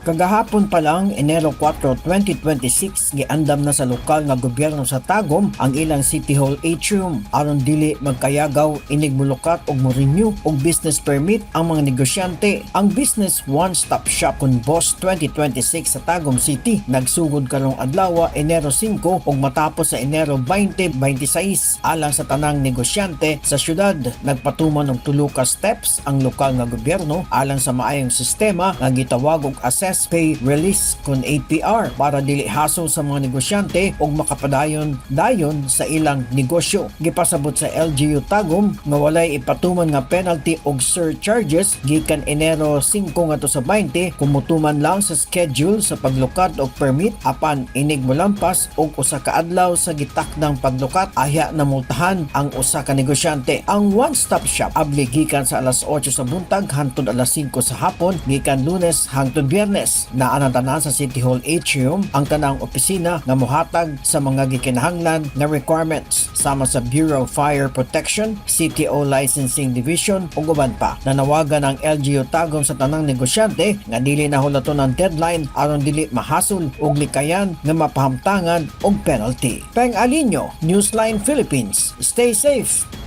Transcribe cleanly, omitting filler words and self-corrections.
Kagahapon pa lang, Enero 4, 2026, giandam na sa lokal nga gobyerno sa Tagum ang ilang City Hall atrium aron dili magkayagaw inig mulukat og mo-renew og business permit ang mga negosyante. Ang Business One Stop Shop kun BOSS 2026 sa Tagum City nagsugod karong adlaw, Enero 5, ug matapos sa Enero 20, 26 alang sa tanang negosyante sa syudad. Nagpatuman og tulo ka steps ang lokal nga gobyerno alang sa maayong sistema nga gitawag og Assess, Pay, Release kun APR para dili hasol sa mga negosyante ug makapadayon dayon sa ilang negosyo. Gipasabot sa LGU Tagum nga walay ipatuman nga penalty og surcharges gikan Enero 5 ngadto sa 20 kung mutuman lang sa schedule sa paglukat og permit, apan inig molampas og usa ka adlaw sa gitakdang paglukat, ayha na multahan ang usa ka negosyante. Ang one-stop shop abli gikan sa alas 8 sa buntag hangtod alas 5 sa hapon gikan Lunes hangtod Biyernes. Naa ang tanan sa City Hall atrium ang tanang opisina nga mohatag sa mga gikinahanglan nga requirements sama sa Bureau of Fire Protection, CTO Licensing Division ug uban pa. Nanawagan ang LGU Tagum sa tanang negosyante nga dili na hulaton ang deadline aron dili mahasol ug likayan nga mapahamtangan og penalty. Peng Alinio, Newsline Philippines. Stay safe.